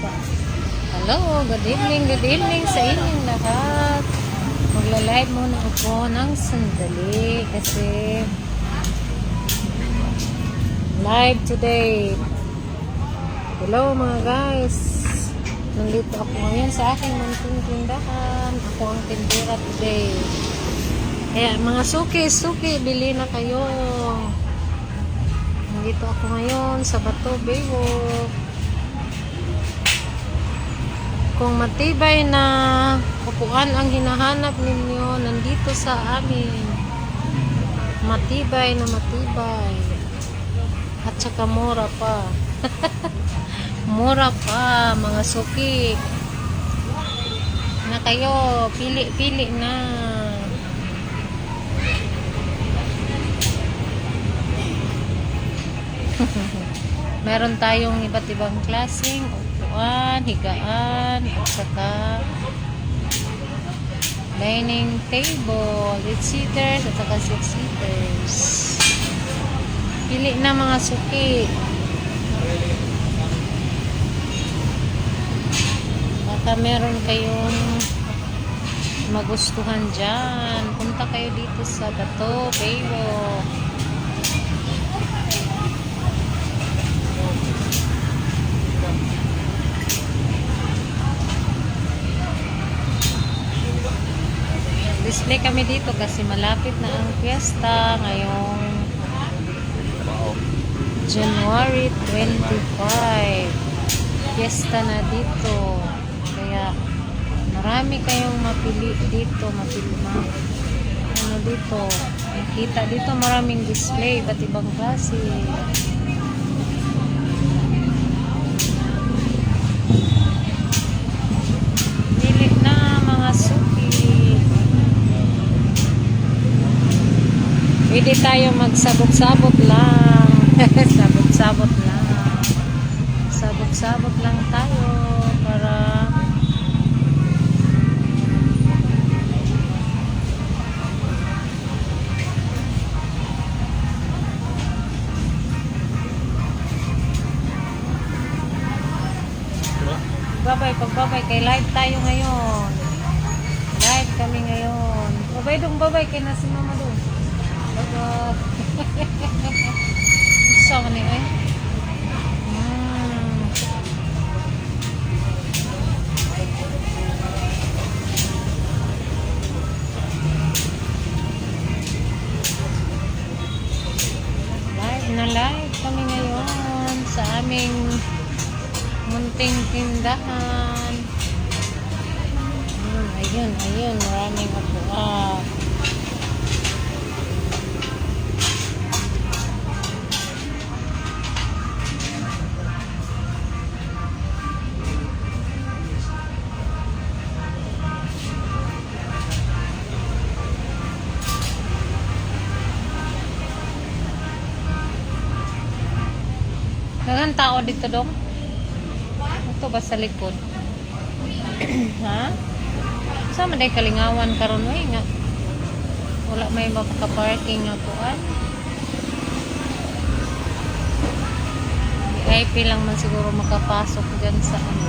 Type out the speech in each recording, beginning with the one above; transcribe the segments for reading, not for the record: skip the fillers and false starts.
Baba. Hello, good evening sa inyong lahat. Magla-live muna ako ng sandali kasi live today. Hello, mga guys. Nandito ako ngayon sa aking munting tindahan. Ako ang tindera today. Kaya mga suki, suki, bili na kayo. Nandito ako ngayon sa Bato Baywalk. Kung matibay na upuan ang hinahanap ninyo, nandito sa amin. Matibay na matibay. At saka mura pa. Mura pa, mga suki. Na kayo, pili-pili na. Meron tayong iba't ibang klaseng upuan, higaan, at saka dining table, 8-seaters at saka 6-seaters. Pili na, mga suki. Baka meron kayong magustuhan dyan. Punta kayo dito sa Bato Baywalk. Display kami dito kasi malapit na ang fiesta ngayong January 25. Fiesta na dito. Kaya marami kayong mapili dito, mapili ma ano dito. Makita dito, maraming display, iba't ibang klase. Pili na, mga suki. Pwede tayo magsabot-sabot lang. Sabot-sabot lang. Sabot-sabot lang tayo para Babay, pagbabay, kay live tayo ngayon. Live kami ngayon. Babay dong, babay, kay na si mama dong. Babay. Sa ni eh. Live na live kami ngayon sa aming munting tindahan. Ayun, ayun, maraming upuan. Daghang tao dito dong. Ito ba sa likod? Ha? Sa man day kalingawan karon oy nga wala may maka-parking nga kuan. VIP lang man siguro makapasok dyan sa ano.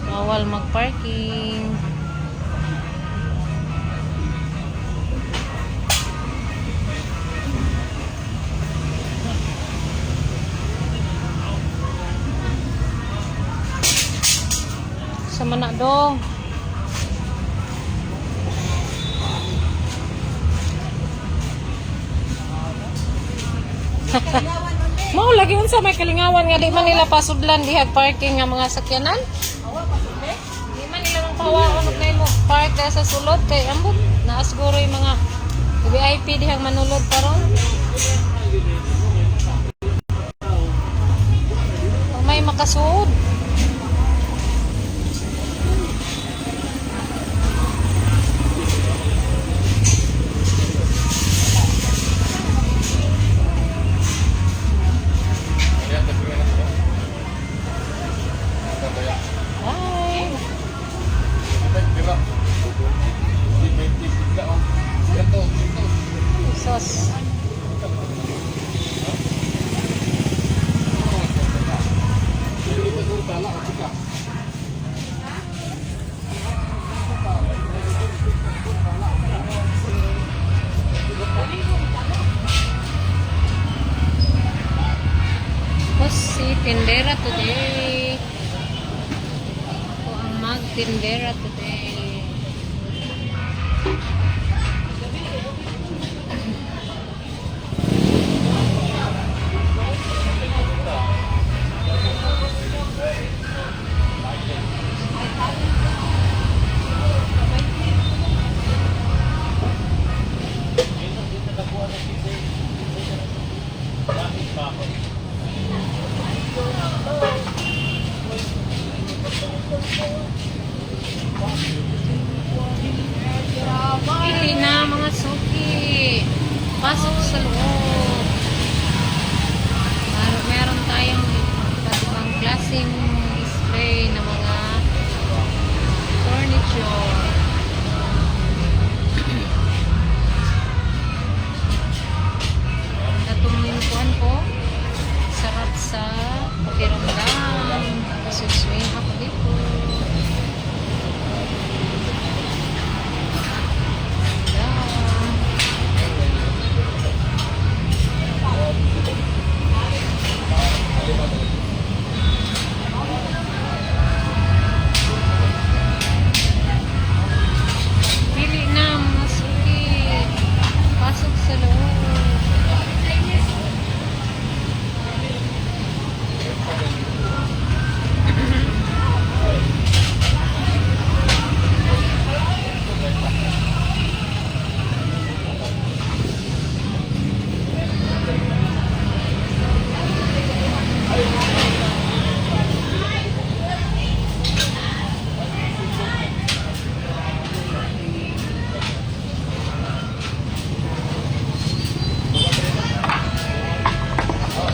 Bawal mag-parking. Sa mana dong. Mao lagi, unsa may kalingawan nga di man nila pasudlan dihag parking nga mga sakyanan? Di man nila mang pawaon og mo park dahil sa sulod kay ambot naa siguro yung mga VIP dihang manulod karon. O may makasuod. Hi. Sos. Tindera today. Ako ang magtindera today. Pili na, mga suki. Pasok sa loob. Meron tayong iba't ibang klaseng display na mga furniture. Katong minukuan ko, sarap sa pakiramdam. Kasi swing ako dito. Yeah. Pili na, mga suki. Pasok sa loob.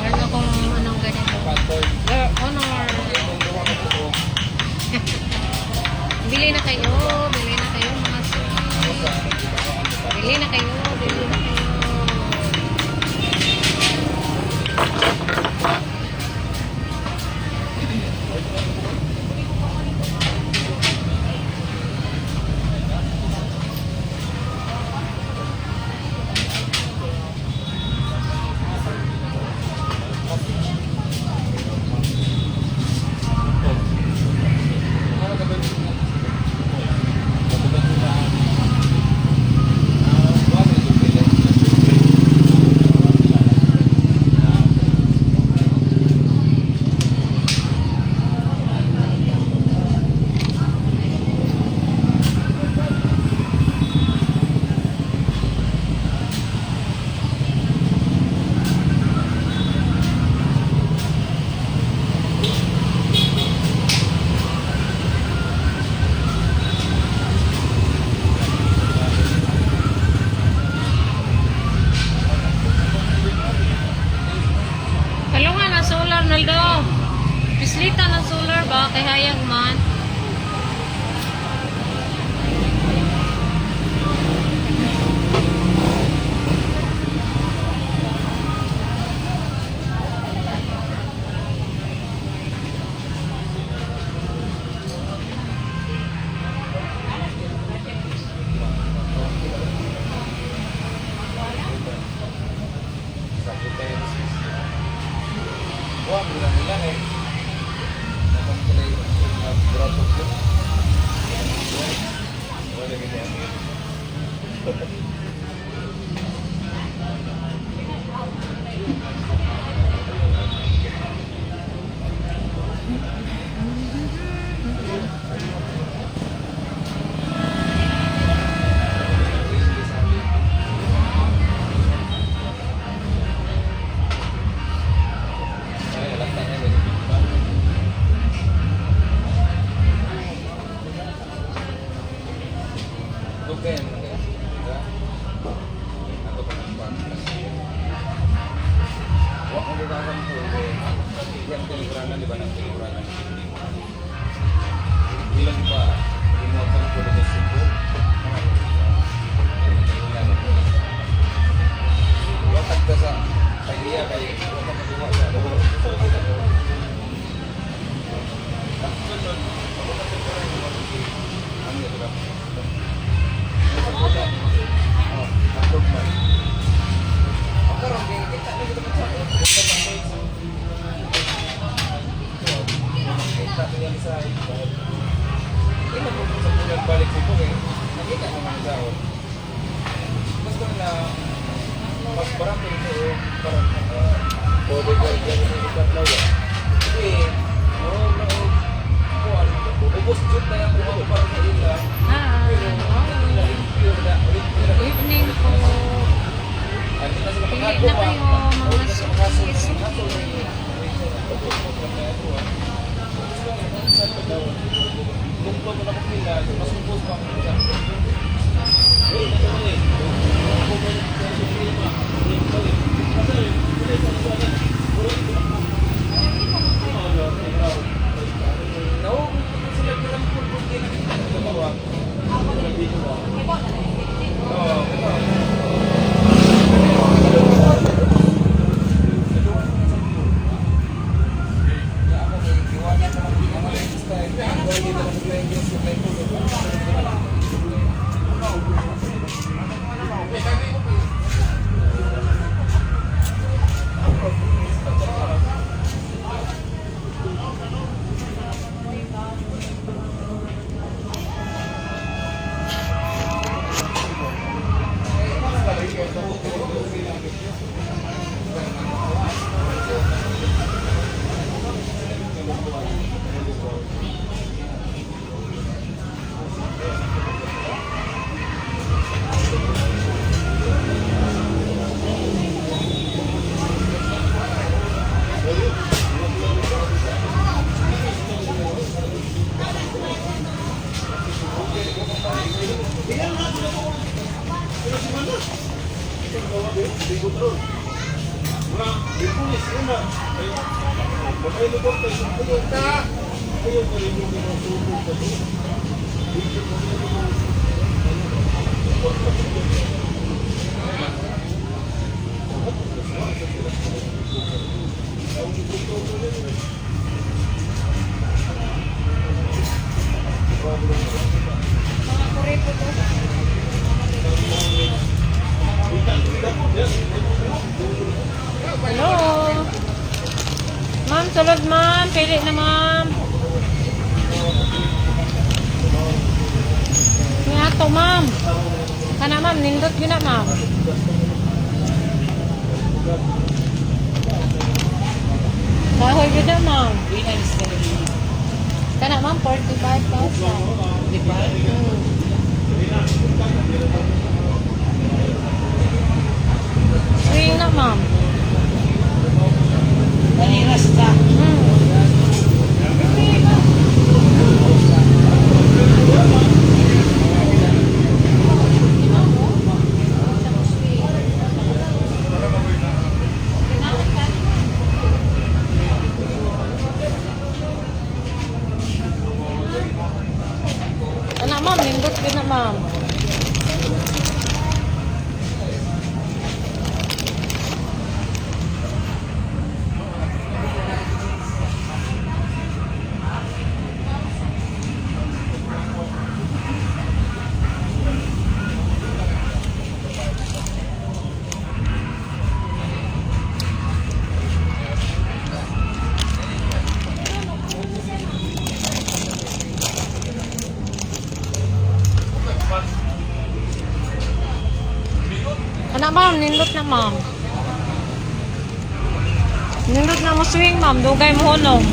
Meron akong anong ganito. Your Honor. Bili na kayo. Bili na kayo, mga suki. Bili na kayo. Bili na kayo. Kalungan na solar, Naldo. Pislita ng solar ba? Kay hayag man. Wah, bilang-bilang eh. Nakang kulay brato ko. Wala ganyan. Ay, alak na yan. Dugen, diba? Ako pa ng pang. Wa ko gagawan ko eh. Yang tiniguranan, di ba? Nang tiniguranan. Ilan ba? Imuwag ko sa Cebu. Wa tagda sa pag-iya kay wa ka makuha sa Sunod, ako ka sa ano yun, diba? Oh, approve man. Karon kay kita na kita sa Hi. Good evening po. Pili na kayo, mga suki, suki. Mga kure po to. Hello. Ma'am, sulod, ma'am. Pili na, ma'am. Ni ato, ma'am. Kana, ma'am, nindot yun na, ma'am. Kahoy yun na, ma'am. Kana, ma'am, 45,000. Swing na, ma'am. Ana, ma'am, nindot yun na, ma'am. Ana, ma'am, nindot na, ma'am. Nindot na mo swing, ma'am. Dugay mo hunong.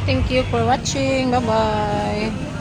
Thank you for watching. Bye-bye.